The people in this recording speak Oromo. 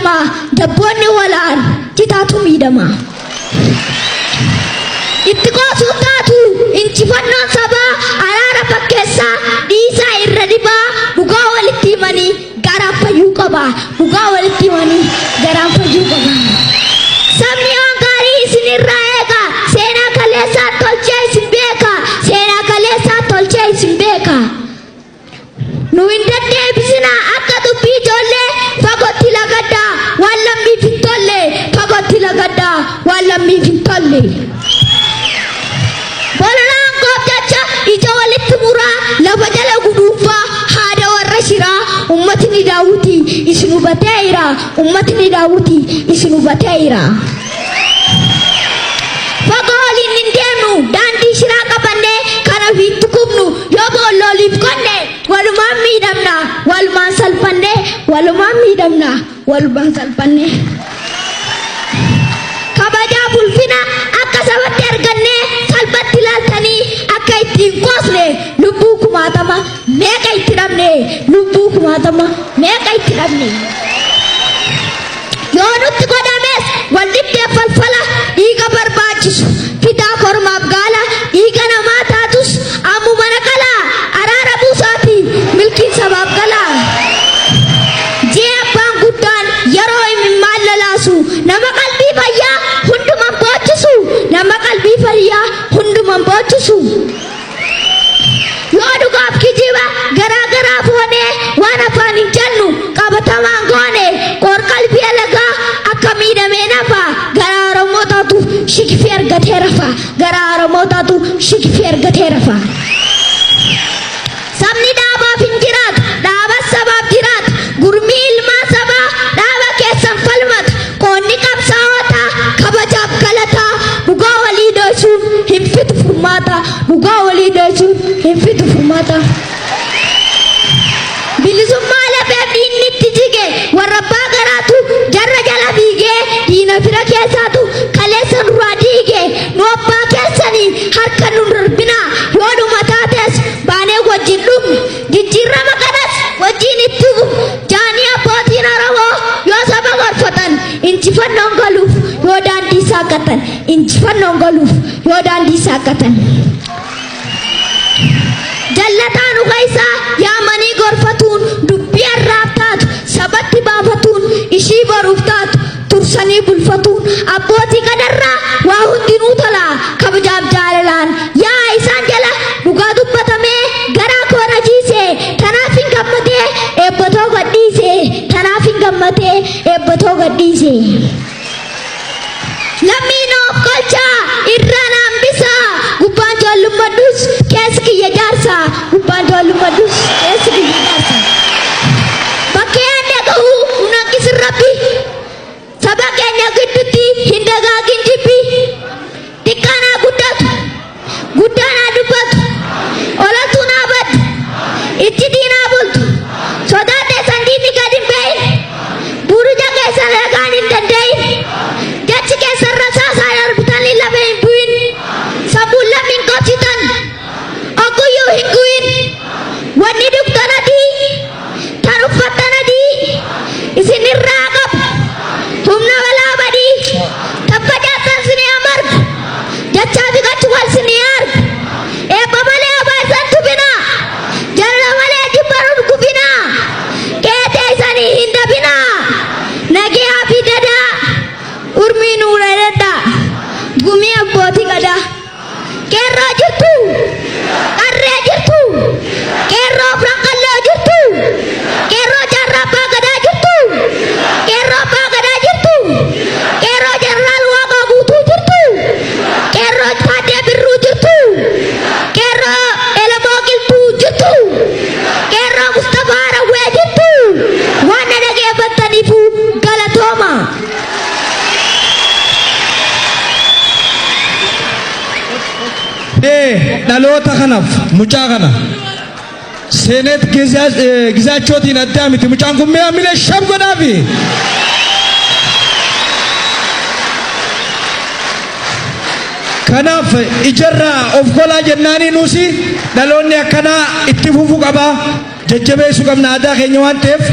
miidhama, jabboonni walaan citaatu miidhama. Itti qoosuu taatu injifannoon sabaa araara fakkeessaa dhiisaa irra dhibaa dhugaa walitti himanii garaan fayyuu qaba. Dhugaa walitti himanii garaan fayyuu qaba. Sabni waan gaarii isinirraa eega. Seenaa kaleessaa tolchee isin beeka. Seenaa kaleessaa tolchee isin beeka. Nu hin deddeebisinaa akka dubbii ijoollee fagootti lagaddaa waan lammiif hin tolle fagootti lagaddaa waan lammiif hin tolle. Bololaan koof jecha ija walitti muraa lafa jala guduunfaa haada warra shiraa ummatni daawwitii isin hubateera ummatni daawwitii isin hubateera. Fagoo waliin hin deemnu daandii shiraa qabannee kan ofiitti kufnu yoo boolla oliif qonne walumaan miidhamna walumaan salphanne walumaan miidhamna walumaan salphanne. Kabajaa ulfina akka sabatti argannee salphatti ilaaltanii akka ittiin qoosne lubbuu kumaatama meeqa itti dhabne lubbuu kumaatama meeqa itti dhabne. Yoo nutti godhames wal dhibdee falfala dhiiga barbaachisu fidaa kormaaf gaala dhiiga namaa taatus ammuma naqalaa araara buusaati milkiin sabaaf galaa. Jee abbaan guddaan yeroo imimmaan lolaasu nama qalbii fayyaa hunduman boochisu nama qalbii fayyaa hunduman boochisu. Yoo dhugaaf kijiba garaa garaa foonee waan afaan hin jennu qabatamaan goone qoor qalbii alagaa akka miidhamee nafa garaa Oromoo taatu shikfii argatee rafa garaa Oromoo taatu shikfii argatee rafa. Sabni dhaabaaf hin jiraatu dhaabas sabaaf jiraatu gurmii ilmaa sabaa dhaaba keessan falmata qoonni qabsaa'otaa kabajaaf galataa dhugaa walii dhoysuun hin fidu furmaata dhugaa walii dhoysuun hin fidu furmaata. Bilisummaa lafeef diinni itti jige warra abbaa garaatu jarra jala fiigee diina fira keessaatu kaleessa nurraa diige nu abbaa keessanii harka nu darbinaa yoo dhuma taates baanee wajjin dhumne jijjiirama kanas wajjin itti fufu jaanii abbootiin Oromoo yoo saba gorfatan injifannoon galuuf yoo daandii saaqqatan injifannoon galuuf yoo daandii saaqqatan. Jallataan dhuga isaa yaamanii gorfatuun dubbii har'aaf taatu sabatti baafatuun ishii boruuf taatu tursanii bulfatuun abbootii gadarraa waa hundinuu tola kabajaaf jaalalaan yaa isaan jala dhugaa dubbatamee garaa koo rajiise tanaaf hin gammadee eebbatoo gadhiise tanaaf hin gammadee eebbatoo gadhiise. Lammiin of galchaa irraan hambisaa gubbaan joollummadhus keessi kiyya jaarsa gubbaan joollummadhus keessi kiyya jaarsa. Bakkee aan dhagahu nun hanqisin rabbi saba keenya gidduutti hin dagaagin jibbi xiqqaan haa guddatu guddaan haa dubbatu ololtuun haa baddu iccitiin haa bultu sodaa teessan diinni gad hin beeyin buruja keessan ragaan hin danda'in jechi keessan rasaasaa darbitanii lafa hin bu'in sammuun lammiin qabsitan ogguyyuu hin gu'in wanni dhugdan adii tan uffattan adii isin irraa qabu humna balaa badii tan facaastan sinii amargu jechaa fi qachu wal sinii argu eebba malee abaarsan tufinaa jaalala malee jibba rurgufinaa qeetee isanii hin dabinaa nagiyaa fi dadaa urmii nuuradhadhaa gumii abbootii gadaa qeerroo jirtu qarree jirtu qeerroo afran qalloo jirtu qeerroo jaarraa abbaa gadaa jirtu qeerroo abbaa gadaa jirtu qeerroo jeneraal waaqaa guutuu jirtu qeerroo taaddee birruu jirtu qeerroo elamoo qilxuu jirtu qeerroo mustafaa rawwee jirtu waan na dhageeffattaniifu galatooma. Dhaloota kanaaf mucaa kana seeneet gizaachootiin addaa miti mucaan kun mi'a milee shab godhaafi. Kanaaf ijarraa of kolaa jennaanii nuusi dhaloonni akkanaa itti fufuu qabaa jajjabeessuu qabna aadaa keenya waan ta'eef.